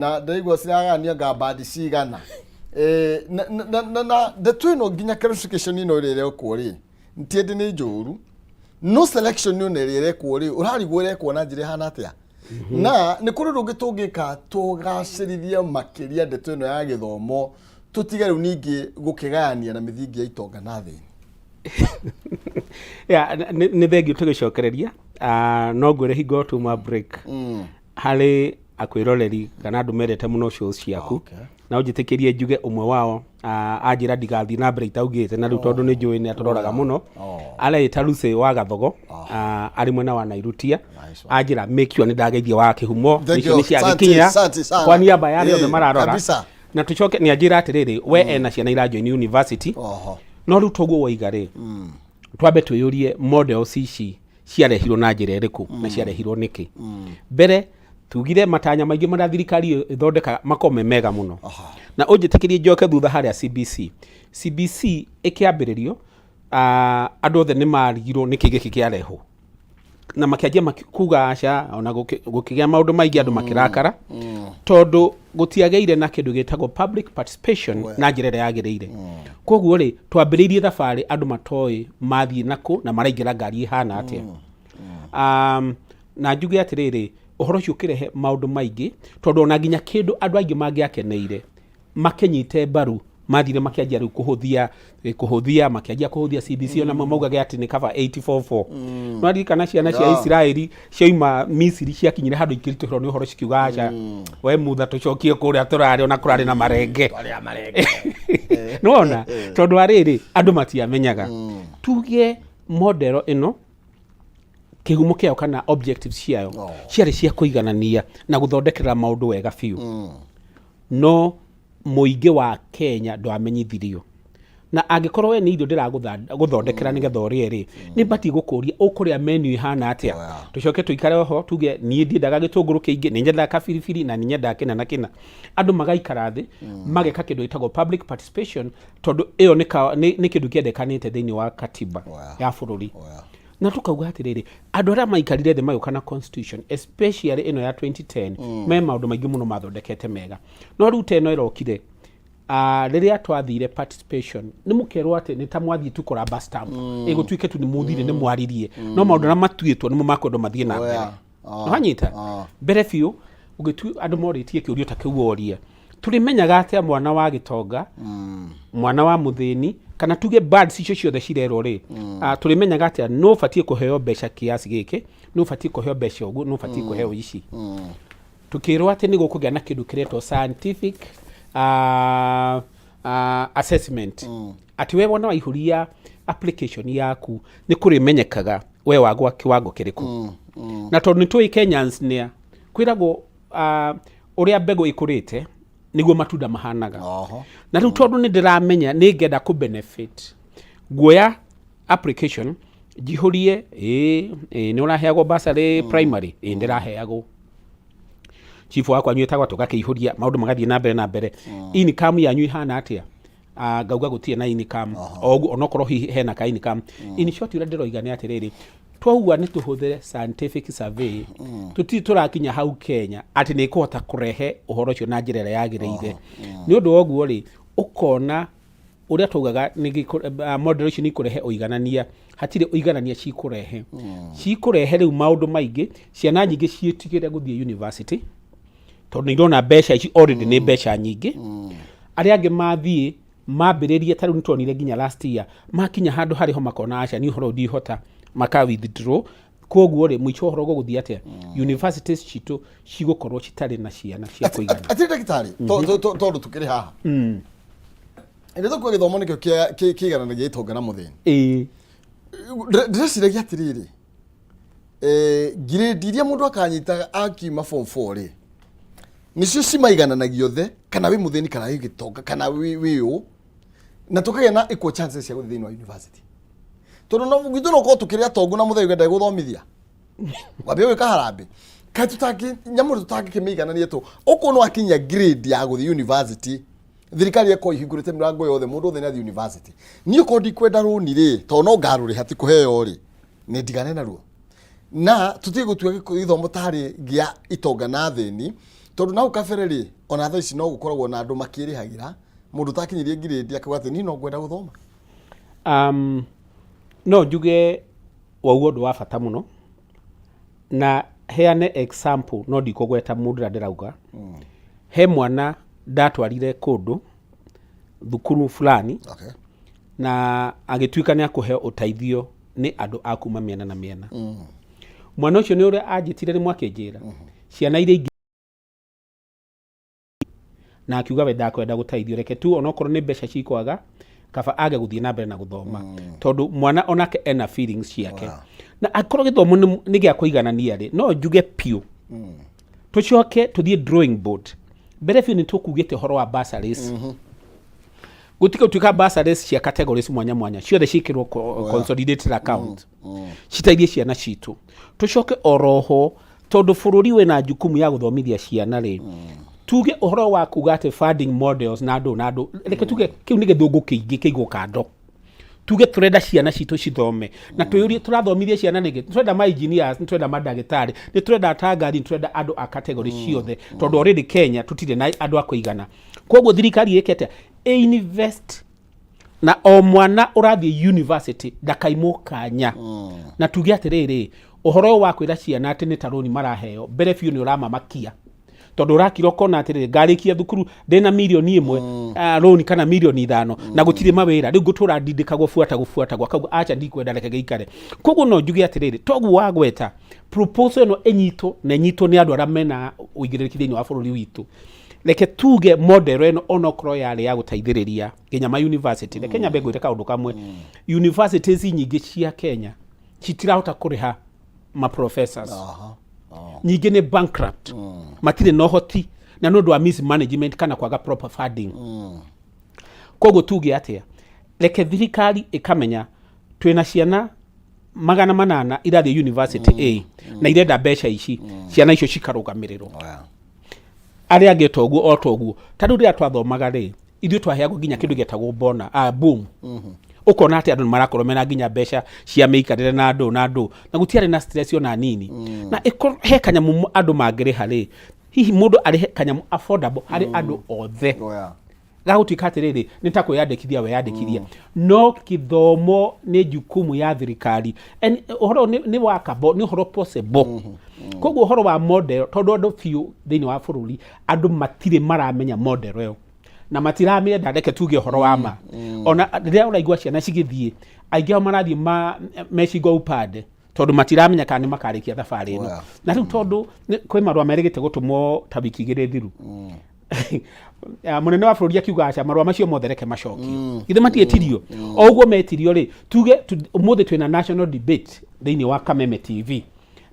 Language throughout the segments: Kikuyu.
Na ndaigua ciragania ngambandi cigana. Eh, na ndeto ĩno nginya clarification ĩno ĩrĩa ĩrekwo rĩ, ti atĩ nĩ njũru, no selection ĩno ĩrĩa ĩrekwo rĩ, ũrarigwo ĩrekwo na njĩra ĩhana atĩa. Na nĩ kũrĩ ũndũ ũngĩ tũngĩka tũgacĩrithie makĩria ndeto ĩno ya gĩthomo, tũtige rĩu ningĩ gũkĩgayania na mĩthingi ya itonga na thĩni? Ya, nĩ thengiũ tũgĩcokereria. Ah, no ngwĩre hingo tuma break harĩ akwĩroreri kana andũ mendete mũno shows ciaku. Na ũnjĩtĩkĩrie njuge ũmwe wao, ah, anjĩra ndigathiĩ na mbere itaugĩte na rĩu tondũ nĩ njũĩ nĩ atũroraga mũno. Areĩta Lucy wa Gathogo, ah, arĩ mwena wa Nairutia. Nice one. Anjĩra make sure nĩ ndageithia wa kĩhumo. Thank icio you. nĩ ciagĩkinya Asante, asante sana. kwa niaba ya arĩa othe mararora. Na tũcoke nĩ anjĩra atĩrĩrĩ, we ena ciana irajoin university. No rĩu toguo woiga rĩ, twambe twĩyũrie models ici ciarehirwo na njĩra ĩrĩkũ na ciarehirwo nĩkĩ. Mbere tugire matanya maingĩ marĩa thirikari ĩyo ĩthondekaga makoragwo me mega mũno. Na ũnjĩtĩkĩrie njoke thutha harĩa CBC. CBC ĩkĩambĩrĩrio, ah, andũ othe nĩ marigirwo nĩkĩ gĩkĩ kĩarehwo na makĩanjia kuga aca, ona gũkĩgĩa maũndũ maingĩ, andũ makĩrakara tondũ gũtiagĩire na kĩndũ gĩtagwo public participation na njĩra ĩrĩa yagĩrĩire. Koguo rĩ, twambĩrĩirie thabarĩ andũ matoĩ mathiĩ nakũ na maraingĩra ngari ĩhana atĩa. Na njuge atĩrĩrĩ, ũhoro ũcio ũkĩrehe maũndũ maingĩ tondũ ona nginya kĩndũ andũ aingĩ mangĩakeneire makĩnyite mbaru mathire makĩanjia rĩu kũhũthia, kũhũthia, makĩanjia kũhũthia CBC. Ona maugage atĩ nĩ kaba 844. No ririkana ciana cia Isiraeli cioima Misiri ciakinyire handũ ikĩritũhĩrwo nĩ ũhoro, cikiuga, "Aca we mutha, tũcokie kũrĩa tũrarĩ, ona kũrarĩ na marenge." Nĩwona, tondũ wa rĩrĩ, andũ matiamenyaga. Tuge model ĩno kĩhumo kĩayo kana objectives ciayo ciarĩ cia kũiganania na gũthondekera maũndũ wega biũ, no mũingĩ wa Kenya ndwamenyithirio. Na angĩkorwo we nĩ irio ndĩragũthondekera nĩgetha ũrĩe rĩ, nĩ batiĩ gũkũria ũkũrĩa menu ĩhana atĩa. Tũcoke tũikare oho tuge niĩ ndiendaga gĩtũngũrũ kĩingĩ, nĩ nyendaga kabiribiri na nĩ nyendaga kĩna na kĩna. Andũ magaikara thĩ mageka kĩndũ gĩtagwo public participation, tondũ ĩyo nĩ kĩndũ kĩendekanĩte thĩinĩ wa katiba ya bũrũri. Na tukauga atĩrĩrĩ, andũ arĩa maikarire thĩ magĩũka na constitution, especially ĩno ya 2010, me maũndũ maingĩ mũno mathondekete mega. No rĩu ta ĩno ĩrokire, rĩrĩa twathire participation, nĩ mũkerwo atĩ nĩ ta mwathiĩ tu kũramba stamp, ĩgũtuĩke tu nĩ mũthire, nĩ mwaririe, no maũndũ arĩa matuĩtwo nĩmo makwendwo mathiĩ na mbere. Wanyita? Mbere biũ ũgĩtu andũ morĩtie kĩũrio ta kĩu woria, tũrĩmenyaga atĩa mwana wa gĩtonga, mwana wa mũthĩni, kana tuge birds icio ciothe cirerwo rĩ, ah, tũrĩmenyaga atĩa no ũbatiĩ kũheo mbeca kiasi gĩkĩ, no ũbatiĩ kũheo mbeca ũguo, no ũbatiĩ kũheo ici? Tukĩrwo atĩ nĩ gũkũgĩa na kĩndũ kĩretwo scientific assessment, atĩ we wona waihũria application yaku nĩ kũrĩmenyekaga we wagwa kiwango kĩrĩkũ. Na tondũ nĩ tũĩ Kenyans nĩa kwĩragwo, ũrĩa mbegũ ĩkũrĩte nĩguo matunda mahanaga. Na rĩu tondũ nĩ ndĩramenya nĩ ngenda kũ benefit, nguoya application njihũrie, ĩĩ ĩĩ nĩ ũraheagwo bursary primary, ĩĩ ndĩraheagwo, chief wakwa anyuĩtagwo, tũgakĩihũria maũndũ magathiĩ na mbere na mbere. Income yanyu ihana atĩa? Ah, ngauga gũtirĩ na income o ũguo, onokorwo hihi hena ka income. In short, ũrĩa ndĩroiga nĩ atĩrĩrĩ, twauga nĩ tũhũthĩre scientific survey, tũtirĩ tũrakinya hau Kenya atĩ nĩ ĩkũhota kũrehe ũhoro ũcio na njĩra ĩrĩa yagĩrĩire. Nĩ ũndũ wa ũguo rĩ, ũkona ũrĩa twaugaga nĩ model icio nĩ ikũrehe ũiganania, hatirĩ ũiganania cikũrehe. Cikũrehe rĩu maũndũ maingĩ, ciana nyingĩ ciĩtigĩre gũthiĩ university tondũ nĩ irona mbeca ici already nĩ mbeca nyingĩ. Arĩa angĩ mathiĩ mambĩrĩrie, ta rĩu nĩ tuonire nginya last year, makinya handũ harĩ ho makona aca, niĩ ũhoro ũyũ ndihota, maka withdraw. Koguo rĩ, mũico ũhoro gũgũthiĩ atĩa? Universities citũ cigũkorwo citarĩ na ciana cia kũigana. Atĩ ndagĩtarĩ, tondũ tũkĩrĩ haha ĩrĩa tũkuga gĩthomo nĩkĩo kĩigananagia gĩtonga na mũthĩni, ndĩreciragia atĩrĩrĩ, ngirĩndi iria mũndũ akanyitaga akiuma form 4 rĩ, nĩcio cimaigananagia othe, kana wĩ mũthĩni kana wĩ gĩtonga kana wĩ ũ, na tũkagĩa na equal chances cia gũthiĩ thĩinĩ wa university, tondũ no gwitũ no korwo tũkĩrĩ atongu na mũthee ũgenda gũthomithia wambia gwĩka harambĩ kaĩ tũtangĩ nyamũ tũtangĩkĩmĩiganania tũ ũkorwo no akinyia grade ya gũthiĩ university, thirikari ĩkorwo ihingũrĩte mĩrango yothe, mũndũ othe nĩ athiĩ university. Niĩ okorwo ndikwenda rũni rĩ, tondũ no ngarũrĩha ti kũheo rĩ, nĩ ndigane naruo na tũtige gũtua gĩthomo tarĩ gĩa itonga na thĩni. Tondũ na hau kabere rĩ, ona thaa ici no gũkoragwo na andũ makĩrĩhagĩra mũndũ ũtakinyirie ngirĩndi akauga atĩ niĩ no ngwenda gũthoma. No njuge wauga ũndũ wa bata mũno na heane example, no ndikũgweta mũndũ ũrĩa ndĩrauga. He mwana ndatwarire kũndũ thukuru fulani na agĩtuĩka nĩ akũheo ũteithio nĩ andũ a kuma mĩena na mĩena. Mwana ũcio nĩ ũrĩa anjĩtire rĩmwe akĩnjĩra ciana iria ingĩ, na akiuga we ndakwenda gũteithio, reke tu onokorwo nĩ mbeca cikwaga, kaba age gũthiĩ na mbere na gũthoma, tondũ mwana onake ena feelings ciake. Na angĩkorwo gĩthomo nĩ gĩa kũiganania rĩ, no njuge piũ tũcoke tũthiĩ drawing board. Mbere biũ nĩ tũkugĩte ũhoro wa bursaries. Gũtige gũtuĩka bursaries cia categories mwanya mwanya, ciothe ciĩkĩrwo consolidated account, citeithie ciana citũ. Tũcoke oroho, tondũ bũrũri wĩna jukumu ya gũthomithia ciana rĩ, tuge ũhoro wa kuga atĩ funding models na andũ na andũ, reke tuge kĩu nĩ gĩthũngũ kĩingĩ kĩigwo kando. Tuge tũrenda ciana citũ cithome na twĩyũrie tũrathomithia ciana nĩkĩ. Tũrenda ma engineers, nĩ tũrenda mandagĩtarĩ, nĩ tũrenda atangathi, nĩ tũrenda andũ a category ciothe, tondũ already Kenya tũtirĩ na andũ a kũigana. Koguo thirikari ĩke atĩa? Ĩ invest na o mwana ũrathiĩ university ndakaimwo kanya. Na tuge atĩrĩrĩ, ũhoro ũyũ wa kwĩra ciana atĩ nĩ ta rũni maraheo, mbere biũ nĩ ũramamakia, tondũ ũrakira ũkona atĩrĩrĩ, ngarĩkia thukuru ndĩna mirioni 1 rũni kana mirioni 5, na gũtirĩ mawĩra, rĩu ngũtũra ndindĩkagwo buata gũbuatagwo. Akauga acha, ndikwenda, reke gĩikare. Koguo no njuge atĩrĩrĩ, toguo wagweta, proposal ĩno ĩnyitwo na ĩnyitwo nĩ andũ arĩa mena ũigĩrĩrĩki thĩinĩ wa bũrũri witũ. Reke tuge model ĩno onokorwo yarĩ ya gũteithĩrĩria nginya ma university, reke nyambe ngwĩre kaũndũ kamwe. Universities nyingĩ cia Kenya citirahota kũrĩha ma professors. Nyingĩ nĩ bankrupt, matirĩ na ũhoti, na nĩ ũndũ wa mismanagement kana kwaga proper funding. Koguo tuge atĩa? Reke thirikari ĩkamenya twĩna ciana 800 irathiĩ university A na irenda mbeca ici, ciana icio cikarũgamĩrĩrwo. Arĩa angĩ toguo o toguo. Ta rĩu rĩrĩa twathomaga rĩ, ithuĩ twaheagwo nginya kĩndũ gĩetagwo bona boom. Ũkona atĩ andũ nĩ marakorwo mena nginya mbeca cia mĩikarĩre na andũ na andũ, na gũtiarĩ na stress ona nini. Na ĩkorwo he kanyamũ andũ mangĩrĩha rĩ, hihi mũndũ arĩhe kanyamũ affordable harĩ andũ othe, gagũtuĩka atĩrĩrĩ, nĩ ta kwĩyandĩkithia weyandĩkithia. No gĩthomo nĩ jukumu ya thirikari. And ũhoro nĩ workable, nĩ ũhoro possible. Koguo ũhoro wa model, tondũ andũ biũ thĩinĩ wa bũrũri, andũ matirĩ maramenya model ĩyo na matiramĩenda. Reke tuge ũhoro wa ma, ona rĩrĩa ũraigua ciana cigĩthiĩ, aingĩ ao marathiĩ mecingo upande, tondũ matiramenya kana nĩ makarĩkia thabarĩ ĩno. Na rĩu tondũ kwĩ marũa merĩgĩte gũtũmwo ta wiki 2 thiru, mũnene wa bũrũri akiuga aca, marũa macio mothe reke macokio. Githĩ matiĩtirio o ũguo metirio rĩ? Tuge ũmũthĩ twĩna national debate thĩinĩ wa Kameme TV,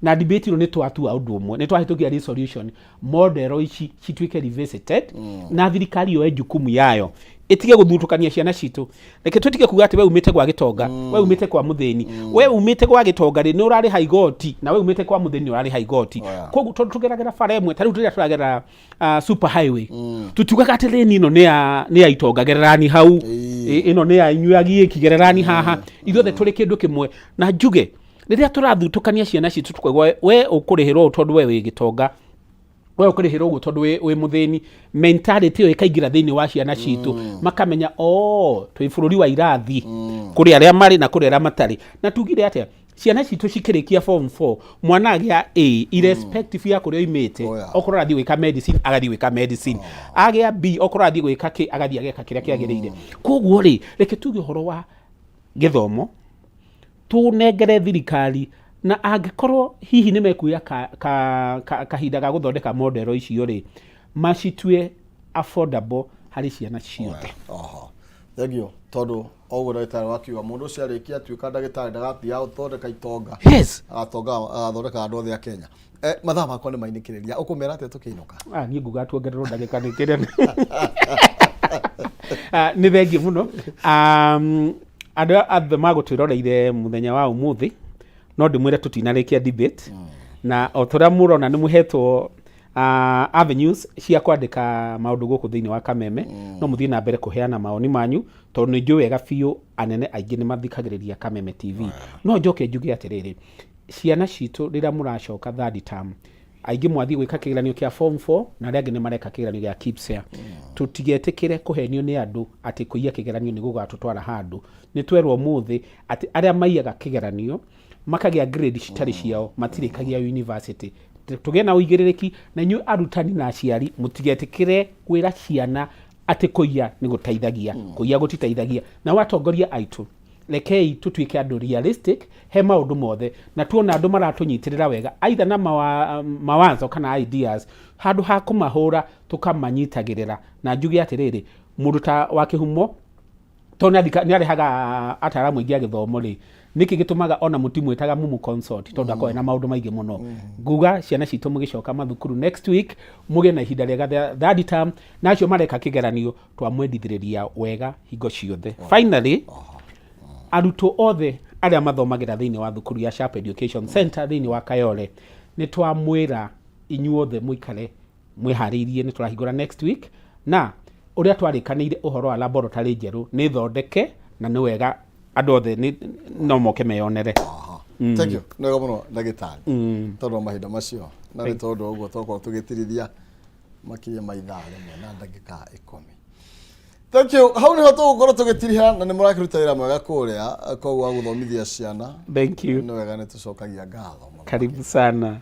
na debate ĩno nĩ twatua ũndũ ũmwe, nĩ twahĩtũkia resolution, model ici cituĩke revisited, na thirikari yoe jukumu yayo, ĩtige gũthutũkania ciana citũ. Reke tũtige kuga atĩ we umĩte gwa gĩtonga, we umĩte kwa mũthĩni. We umĩte gwa gĩtonga rĩ, nĩ ũrarĩha igoti, na we umĩte kwa mũthĩni nĩ ũrarĩha igoti. Koguo tondũ tũgeragĩra bara ĩmwe, ta rĩu rĩrĩa tũragerera super highway, tutiugaga atĩ lane ĩno nĩ ya itonga, gererani hau. Ĩno nĩ ya inyuĩ agiĩki, gererani haha. Ithuothe tũrĩ kĩndũ kĩmwe. Na njuge rĩrĩa tũrathutũkania ciana citũ, tũkaigua we ũkũrĩhĩrwo ũũ tondũ we wĩ gĩtonga, we ũkũrĩhĩrwo ũguo tondũ wĩ mũthĩni, mentality ĩyo ĩkaingĩra thĩinĩ wa ciana citũ, makamenya o twĩ bũrũri wa irathi, kũrĩ arĩa marĩ na kũrĩ arĩa matarĩ. Na tugire atĩa? Ciana citũ cikĩrĩkia form 4, mwana agĩa A irrespective ya kũrĩa oimĩte. Okorwo arathiĩ gwĩka medicine, agathiĩ gwĩka medicine. Agĩa B, okorwo arathiĩ gwĩka kĩ, agathiĩ ageka kĩrĩa kĩagĩrĩire. Koguo rĩ, reke tuge ũhoro wa gĩthomo tũnengere thirikari, na angĩkorwo hihi nĩ mekuoya kahinda ga gũthondeka model icio rĩ, macitue affordable harĩ ciana ciothe. Oho, thengiũ, tondũ oguo ndagĩtarĩ wakiuga, mũndũ ũcio arĩkia atuĩka ndagĩtarĩ ndagathiaga gũthondeka itonga, agatonga agathondeka andũ othe a Kenya. Mathaa makwa nĩ mainĩkĩrĩria, ũkũmera atĩa tũkĩinũka? Ah, niĩ nguga tuongererwo ndagĩka nĩ kĩrĩa. Ah, nĩ thengiũ mũno. Andũ othe magũtwĩroreire mũthenya wa ũmũthĩ, no ndĩmwĩre tũtinarĩkia debate, na o ta ũrĩa mũrona nĩ mũhetwo avenues cia kwandĩka maũndũ gũkũ thĩinĩ wa Kameme. No mũthiĩ na mbere kũheana mawoni manyu, tondũ nĩ njũĩ wega biũ anene aingĩ nĩ mathikagĩrĩria Kameme TV. No njoke njuge atĩrĩrĩ, ciana citũ, rĩrĩa mũracoka third term, Aingĩ mwathiĩ gwĩka kĩgeranio kĩa form 4 na arĩa angĩ nĩ mareka kĩgeranio gĩa KPSEA. Tũtigetĩkĩre kũhenio nĩ andũ atĩ kũiya kĩgeranio nĩ gũgatũtwara handũ. Nĩ twerwo ũmũthĩ atĩ arĩa maiyaga kĩgeranio makagĩa grade citarĩ ciao matirĩkagia university. Tũgĩe na ũigĩrĩrĩki, na inyuĩ arutani na aciari mũtigetĩkĩre kwĩra ciana atĩ kũiya nĩ gũteithagia. Kũiya gũtiteithagia. Nao atongoria aitũ, rekei tũtuĩke andũ realistic he maũndũ mothe, na tuona andũ maratũnyitĩrĩra wega either na mawazo kana ideas, handũ ha kũmahũra tũkamanyitagĩrĩra. Na njuge atĩrĩrĩ, mũndũ ta wa Kĩhumo tondũ nĩ arehaga ataaramu aingĩ a gĩthomo rĩ, nĩkĩ gĩtũmaga ona mũtimwĩtaga mumu consult? Tondũ akoragwo na maũndũ maingĩ mũno. Nguga ciana citũ mũgĩcoka mathukuru next week mũgĩe na ihinda rĩega third term, na acio mareka kĩgeranio twamwendithĩrĩria wega hingo ciothe. Finally, arutwo othe arĩa mathomagĩra thĩinĩ wa thukuru ya Sharp Education Center thĩinĩ wa Kayole, nĩ twamwĩra inyuothe mũikare mwĩharĩirie, nĩ tũrahingũra next week, na ũrĩa twarĩkanĩire ũhoro wa laboratory njerũ nĩ thondeke, na nĩ wega andũ othe no moke meyonere. Thank you, nĩ wega mũno ndagĩtarĩ, tondũ wa mahinda macio, na nĩ tondũ ũguo twakorwo tũgĩtirithia makĩria ma ithaa 1 na ndagĩka 10. Thank you. Hau niho tũgũkorwo tũgĩtiriha, na nĩ mũrakĩruta wĩra mwega kũrĩa koguo wa gũthomithia ciana. Thank you. Nĩ wega, nĩ tũcokagia ngatho mũno. Karibu sana.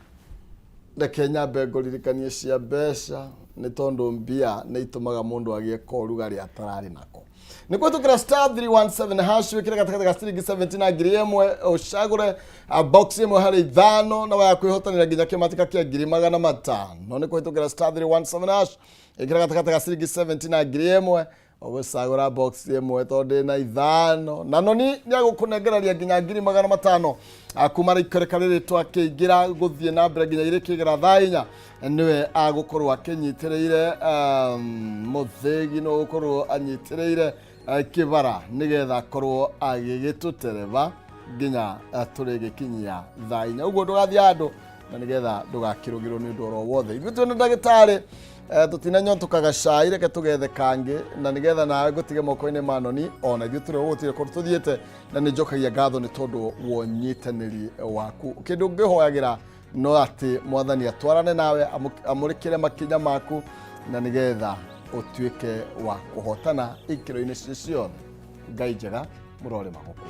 Reke nyambe ngũririkanie cia mbeca, nĩ tondũ mbia nĩ itũmaga mũndũ agĩe korugarĩ atararĩ nako. Nĩ kũhĩtũkĩra *317#, wĩkĩre gatagatĩ ga ciringi 70 na 1000, ũcagũre box ĩmwe harĩ ithano, na waya kwĩhotanĩra nginya kĩmatĩka kĩa 500,000. Nĩ kũhĩtũkĩra *317#, ĩkĩra gatagatĩ ga ciringi 70 na 1000, ũgũcagũra box ĩmwe tondũ ĩna ithano, na noni nĩ agũkũnengereria nginya 500,000 kuma rĩikarĩka rĩrĩ twakĩingĩra gũthiĩ na mbere nginya irĩkĩgera thaa 4. Nĩwe agũkorwo akĩnyitĩrĩire mũthĩgi, no gũkorwo anyitĩrĩire kĩbara nĩgetha akorwo agĩgĩtũtereba nginya tũrĩgĩkinyia thaa 4. Ũguo ndũgathiĩ handũ, na nĩgetha ndũgakĩrũgĩrwo nĩ ũndũ oro wothe. Ithuĩ twĩna ndagĩtarĩ tũtinanyotokaga cai, reke tũgethe kangĩ, na nĩgetha nawe ngũtige moko-inĩ ma noni. Ona ithuĩ tũrĩ gũtirĩ kũndũ tũthiĩte, na nĩ njokagia ngatho nĩ tondũ wa ũnyitanĩri waku. Kĩndũ ngĩhoyagĩra no atĩ Mwathani atwarane nawe, amũrĩkĩre makinya maku, na nĩgetha ũtuĩke wa kũhotana ikĩro-inĩ ciothe. Ngai njega, mũrore magũkũ.